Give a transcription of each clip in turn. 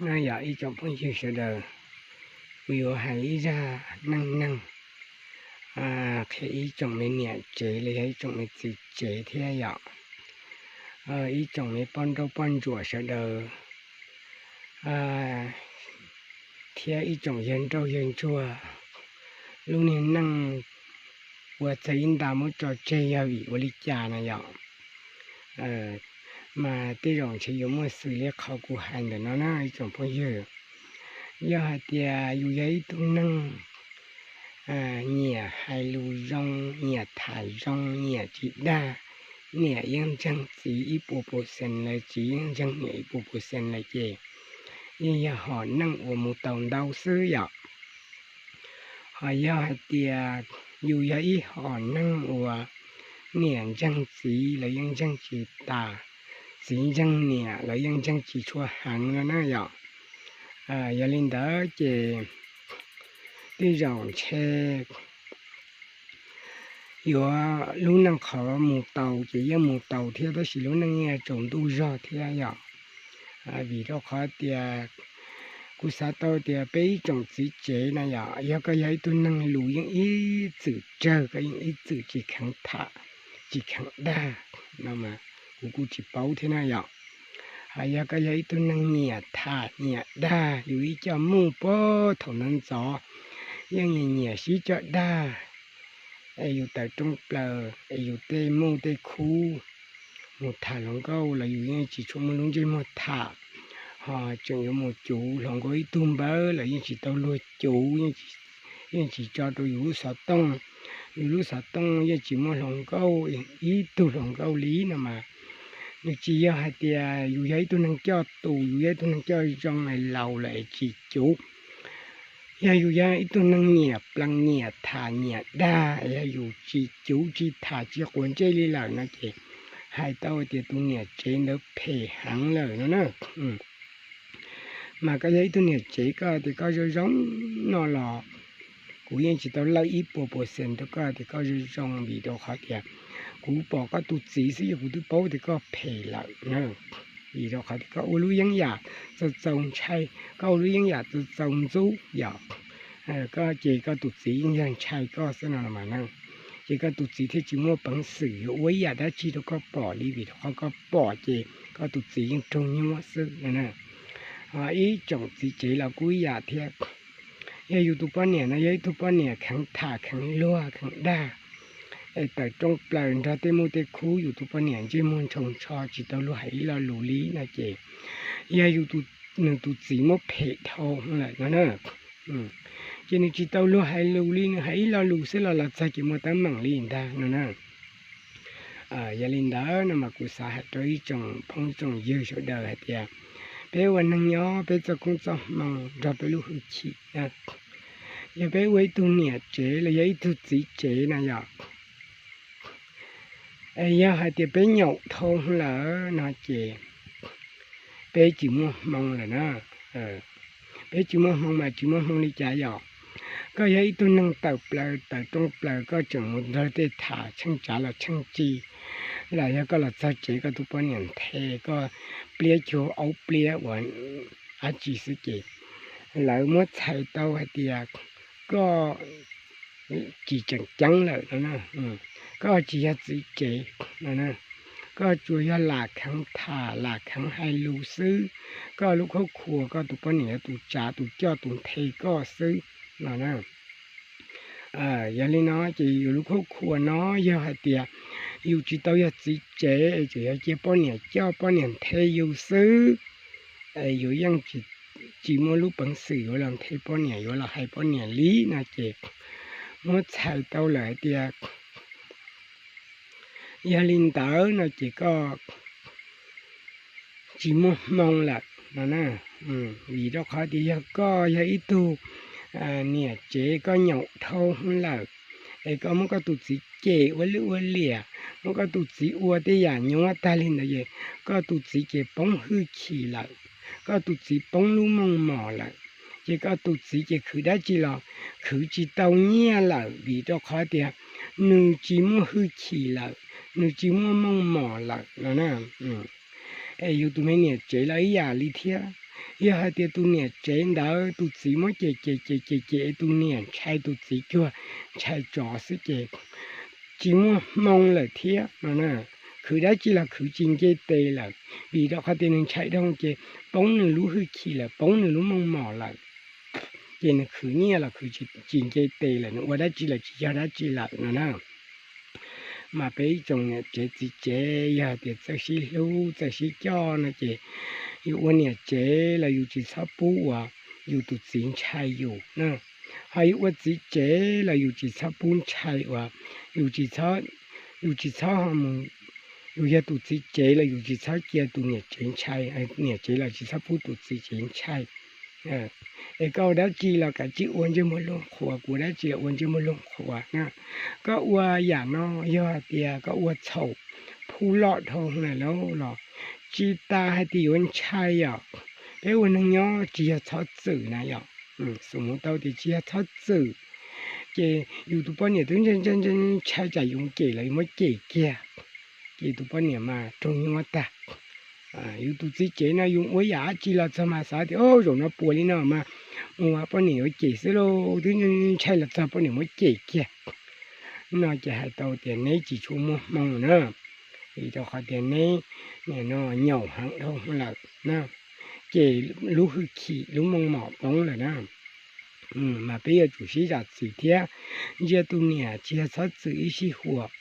No yog ib tsoom phooj ywg sawv daws, kuv yuav hais ib zaj neej neeg qhia ib tsoom me niam tsev los yog ib tsoom me txiv tsev thiab yom. Ib tsoom me poj nrauj poj ntsuam sawv daws thiab ib tsoom yawg nrauj yawg ntsuag, lub niag neej ua txog ib nta muab tso tseg yog vim ua li cas na yom. Mas tej zaum ntshe yuav muaj xws li qhov kuv hais ntawm no na ib tsoom phooj ywg. Yog hais tias yus yog ib tug neeg nyiam hais lus zoo, nyiam tham zoo, nyiam tsis dag, niam yeej ntseeg txiv ib puas percent lawm, txiv yeej ntseeg niam ib puas percent lawm ces yeej yog hom neej uas mus tau ntau xwb yom. Ho yog hais tias yus yog ib hom neeg uas niam ntseeg txiv los yeej ntseeg tsis tas, txiv ntseeg niam los yeej ntseeg tsis tshua heev no na yom. Yog li ntawd ces tej zaum ntshe yuav lub neej qhov mus tau ces yeej mus tau thiab, tab sis lub neej yeej tsaus ntuj zog thiab yom. Vim rau qhov tias kuv xav tau tias peb ib tsoom txiv tsev na yom, yog koj yog ib tug neeg lus yeej ib txwm tsawg, koj yeej ib txwm tsis kheev tham, tsis kheev dag no mas kuv kuj tsis paub thiab na yom. Ho yog koj yog ib tug neeg nyiam tham nyiam dag, yus ib co muj puag thaum ntawd ntxov yeej nyiam nyiam sib coj dag, es yus tawm rooj plaws es yus tej muj tej khub mus tham hluas nkauj los yus yeej tsis tshua muaj lub ntsej muag tham, ho tseem yuav mus cuv hluas nkauj ib tug npawb los yeej tsis tau luag cuv, yeej tsis tso rau yus lub xov tooj, yus lub xov tooj yeej tsis muaj hluas nkauj ib tug hluas nkauj li no mas. Nws tsis yog hais tias yus yog ib tug neeg coj tus, yus yog ib tug neeg coj zoo es laus lawm es tsis cuv. Yog yus yog ib tug neeg nyiam plees nyiam tham nyiam dag, yog yus tsis cuv tsis tham tsis quav ntsej li lawm no ces hais tau tias tus niam tsev ntawd phem heev lawm no na. Mas koj yog ib tug niam tsev koj tias koj zoo zoo no los kuv yeej tsis tau lawj ib puas percent rau koj tias koj zoo zoo, vim rau qhov tias kuv pom koj tus txiv xwb yog kuv twb paub tias koj phem lawm na. Vim rau qhov tias koj ua lub yeeb yam txaus txaus ntshai, koj ua lub yeeb yam txaus txaus ntxub yom. Koj ces koj tus txiv yeej yog ntshai koj xwb no mas na. Ces koj tus txiv thiaj tsis muaj peev xwm yuav ua ib yam dab tsi rau koj pom li, vim rau qhov koj pom ces koj tus txiv yeej raug nyuab xwb no na. Ib tsoom txiv tsev los kuj ib yam thiab. Yog yus tus poj niam no yog ib tug poj niam kheev tham kheev luag kheev dag, es tawm rooj plaws nrog tej muj tej khub, yus tus poj niam ntsej muag ntshaus ntsho tsis tau luag hais ib lo lus li no ces yog yus, nws tus txiv muab phem dhau lawm no na. Ces nws tsis tau luag hais lus li, nws hais ib lo lus xwb los los txog ces muaj teeb meem li ntag no na. Yog li ntawd no mas kuv xav hais rau ib tsoom phooj tsoom ywg sawv daws hais tias peb ua neeg nyob peb txoj koob txoj hmoo nrog peb lub hwj chim na. Yog peb ua ib tug niam tsev los yog ib tug txiv tsev na yom, yog hais tias peb nyaum dhau lawm no ces peb tsis muaj hmoo lawm na. Peb tsis muaj hmoo mas tsis muaj hmoo li cas yom. Koj yog ib tug neeg tawm plaws tawm rooj plaws koj tseem mus nrog tej tham tsheej tsav los tsheej tsi, los yog koj los txog tsev koj tus poj niam nthe koj pliab cuag aub pliab uas dab tsi xwb ces lawv muab txhais tau hais tias koj tsis tseem ceeb lawm no. Koj tsis yog txiv tsev no, koj tsuas yog lam kheev tham lam kheev hais lus xwb. Koj lub khaub khuas koj tus poj niam yog tus tsav tus coj tus nthe koj xwb no na. Yog li no ces yus lub khaub khuas no yog hais tias yus tsis tau yog txiv tsev es tseem yog cia poj niam coj poj niam nthe yus xwb, es yus yeej tsis muaj lub peev xwm yuav los nthe poj niam yuav los hais poj niam li no ces muab txhais tau lawm hais tias yog li ntawd no ces koj tsis muaj hmoo lawm no na. Vim rau qhov tias yog koj yog ib tug niam tsev koj nyaum dhau hwv lawm, es koj muab koj tus txiv cem ua lwj ua liam, muab koj tus txiv ua tej yam nyuab tag li ntawd ces koj tus txiv ces poob hwj chim lawm, koj tus txiv poob lub meej mom lawm, ces koj tus txiv ces khwv dab tsi los khwv tsis tau nyiaj lawm vim rau qhov tias nws tsis muaj hwj chim lawm, nws tsis muaj meej mom lawm no na. Es yus tus me niam tsev los ib yam li thiab, Yog hais tias tus niam tsev ntawd tus txiv muab cem cem cem cem cem es tus niam ntshai tus txiv cuag ntshai tsov xwb ces tsis muaj hmoo lawm thiab no. Khwv dab tsi los khwv tsis nce tes lawm, vim rau qhov tias nws ntshai dhau ces poob nws lub hwj chim lawm, poob nws lub meej mom lawm. Ces nws khwv nyiaj los khwv tsis nce tes lawm, nws ua dab tsi los tsis yog dab tsi lawm no na. Mas peb ib tsoom niam tsev txiv tsev yog tias txawj sib hlub txawj sib coj no ces yus ua niam tsev los yus tsis txhob pub uas yus tus txiv ntshai yus na. Ho yus ua txiv tsev los yus tsis txhob pub ntshai uas yus tsis txhob, yus tsis txhob ho mus, yus yog tus txiv tsev los yus tsis txhob cia tus niam tsev ntshai, niam tsev los tsis txhob pub tus txiv tsev ntshai. Es koj ua dab tsi los kav tsij ua ntsej muag luag qhuav, kuv ua dab tsi los ua ntsej muag luag qhuav na. Koj ua yam no yog hais tias koj ua txhaum phu loj dhau lawm los tsis tas hais tias yuav ntshai os. Peb ua neeg nyob tsis yog txhob txwm na yom. Xum mus tau tias tsis yog txhob txwm, ces yus tus poj niam twb ntshai tsam yus cem los yus muab cem kiag, ces tus poj niam mas raug nyuaj tag. Yus tus txiv tsev no yus ua yam dab tsi los txog mas xav tias o zaum no puas li no mas mus poj niam yuav cem xwb lauj, twb ntshai los txog poj niam muab cem kiag no ces hais tau tias neb tsis tshua muaj hmoo na, vim rau qhov tias neb nim no nyaum heev dhau lawm na, ces lub hwj chim lub meej mom poob lawm na. Mas peb yuav tsum sib zam txim thiab, ntsia tus niam tsis yog txhob txwm ib sij huam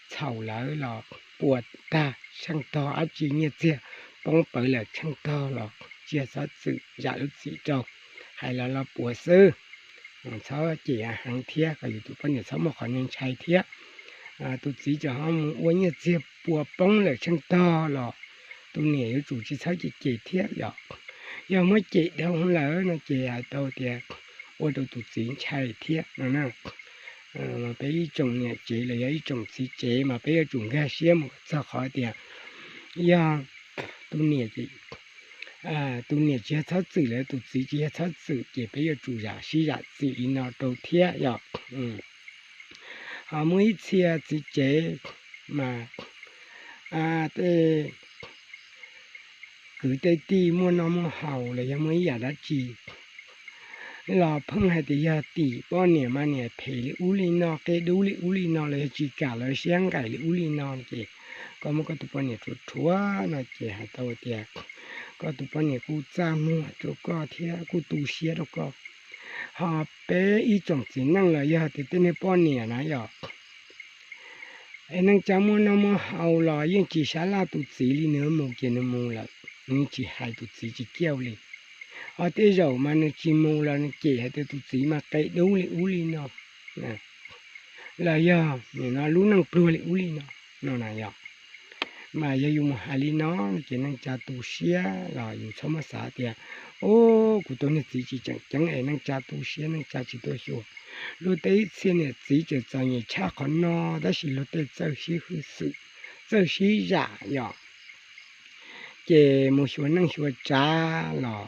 txhaum lawm los puas tag tsheej tog dab tsi nyiaj txiag poob pawv lawm tsheej tog los tsis yog txhob txwm zam lub txim rau, hais los los puas xwb. Txhob cem heev thiab kom yus tus poj niam txhob muaj qhov ntshai thiab. Tus txiv tseem ho mus ua nyiaj txiag puas poob lawm tsheej tog los tus niam yuav tsum tsis txhob cem cem thiab yom. Yog muab cem dhau lawm no ces hais tau tias ua rau tus txiv ntshai thiab no na. Peb ib tsoom niam tsev los yog ib tsoom txiv tsev mas peb yuav tsum nkag siab mus txog qhov tias yog tus niam, tus niam tsis yog txhob txwm los tus txiv tsis yog txhob txwm ces peb yuav tsum zam sib zam txim li no rau thiab yom. Ho muaj ib txhia txiv tsev mas tej kwv tej tij muaj noj muaj haus los yog muaj ib yam dab tsi los pheej hais tias yog tim poj niam mas niam phem li ub li no, qia dub li ub li no los yog tsis kam los siab nqaim li ub li no ces koj muab koj tus poj niam rhuav rhuav no ces hais tau tias koj tus poj niam kuj txaj muag rau koj thiab kuj tu siab rau koj. Ho peb ib tsoom txiv neej los yog tias tej neeg poj niam na yom, es neej tsa muaj noj muaj haus los yeej tsis sab laj tus txiv li, nws mus ces nws mus lawm, nws tsis hais tus txiv tsis ciaj li. Ho tej zaum mas nws tsis mus los nws cem hais tias tus txiv mas qia dub li ub li no, los yog nim no lub neej pluag li ub li no, no na yom. Mas yog yus mus hais li no ces neej tsa tu siab los yus txhob muab xav tias, o, kuv tus niag txiv tsis tseem ceeb es neej tsa tu siab neej tsa tsis tuaj xyuas. Luag tej ib txhia niam txiv tseem txom nyem tshaj qhov no tab sis luag tej txawj sib hwj xwm, txawj sib zam yom. Ces mus xyuas neej xyuas tsav los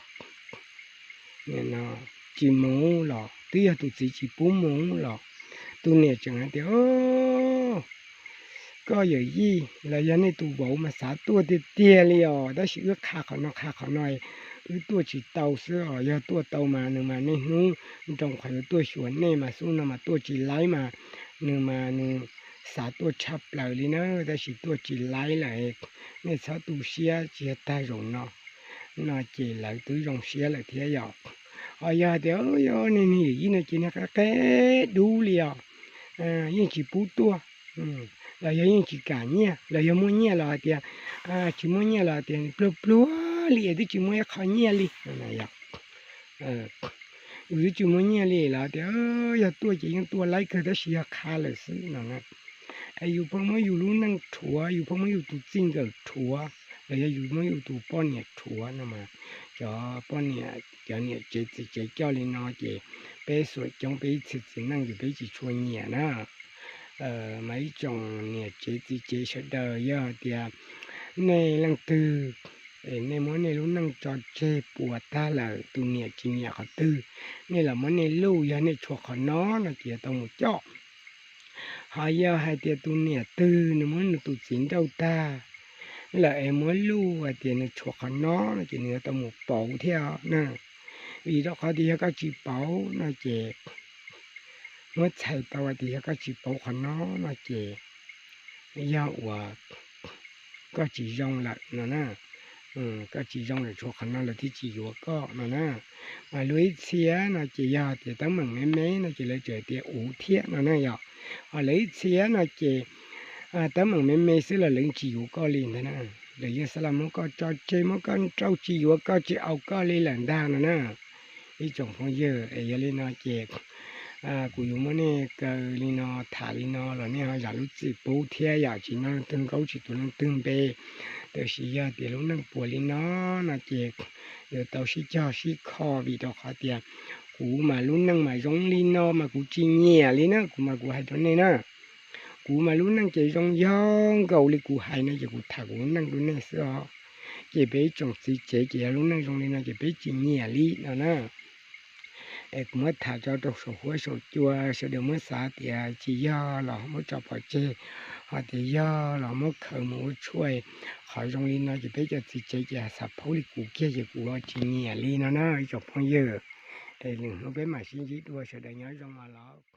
tsis mus los twb yog tus txiv tsis pub mus los tus niam tseem hais tias, koj yawm yij los yog nej tus vauv mas xav tuaj tiag tiag li os, tab sis wb qha qhov no qha qhov no, wb tuaj tsis tau xwb os. Yog tuaj tau mas nws mas niaj hnub nroo qhov yuav tuaj xyuas nej mas xub no mas tuaj tsis laib mas nws mas nws xav tuaj tshaj plaws li na, tab sis tuaj tsis laib lawm. Nej txhob tu siab, tsis yog tag zaum no no ces lawv twb zoo siab lawm thiab yom. Ho yog tias yog niag yawm yij no ces niag qia qia dub li os, yeej tsis pub tuaj, los yog yeej tsis kam nyiaj, los yog muaj nyiaj los hais tias, tsis muaj nyiaj los hais tias pluag pluag li es twb tsis muaj ib qho nyiaj li. Yus twb tsis muaj nyiaj li los tias yog tuaj ces yeej tuaj laib kawg tab sis yog qha lawm xwb no na. Es yus pheej muab yus lub neej rhuav, yus pheej muab yus tus txij nkawm rhuav, los yog yus muab yus tus poj niam rhuav no mas cov poj niam cov niam tsev txiv tsev coj li no ces peb xuam coob peb ib txhia txiv neej ces peb tsis tshua nyiam na. Mas ib tsoom niam tsev txiv tsev sawv daws yog tias nej leej twg es nej muab nej lub neej tso tseg puas tag lawm, tus niam tsis nyiam qhov twg, nej los muab nej luj, yog nej tshuav qhov no no ces tau mus coj. Ho yog hais tias tus niam twg nws muab nws tus txiv nrauj tag, lawm es muab luj hais tias nws tshuav qhov no no ces nws yuav tau mus pauv thiab na. Vim rau qhov tias yog koj tsis pauv no ces muab txhais tau hais tias yog koj tsis pauv qhov no no ces yog uas koj tsis zoo lawm no na. Koj tsis zoo lawm, tshuav qhov no lawv thiaj tsis yuav koj no na. Mas luag ib txhia no ces yog tias teeb meem me me no ces lawv tseem tias uv thiab no na yom. Ho lawv ib txhia no ces teeb meem me me xwb los lawv tsis yuav koj li ntag na. Lawv yeej xav los muab koj tso tseg, muab koj nrauj, tsis yuav koj, tsis au koj li lawm ntag no na. Ib tsoom phooj ywg, es yog li no ces kuv yuav muab nej kaw li no, tham li no los nej ho zam lub txim pub thiab yom. Tsis noj leej twg nkaub, tsis tuav leej twg npe, tab sis yog tias lub neej puas li no no ces yuav tau sib cog sib kho, vim rau qhov tias kuv mas lub neej mas zoo li no mas kuv tsis nyiam li na, kuv mas kuv hais rau nej na. Kuv mas lub neej ces zoo yog nkaus li kuv hais no ces kuv tham kuv lub neej rau nej xwb os. Ces peb ib tsoom txiv tsev ces yog lub neej zoo li no ces peb tsis nyiam li no na. Es kuv muab tham tso rau saum huab saum cua, sawv daws muab xav tias tsis yog los muab tso pov tseg, ho tias yog los muab khaws mus ua tshuaj. Qhov zoo li no ces peb cov txiv tsev ces xav phaub li kuv kiag ces kuv tsis nyiam li no na ib tsoom phooj ywg. Es lwm hnub peb mam sib ntsib dua, sawv daws nyob zoo os los.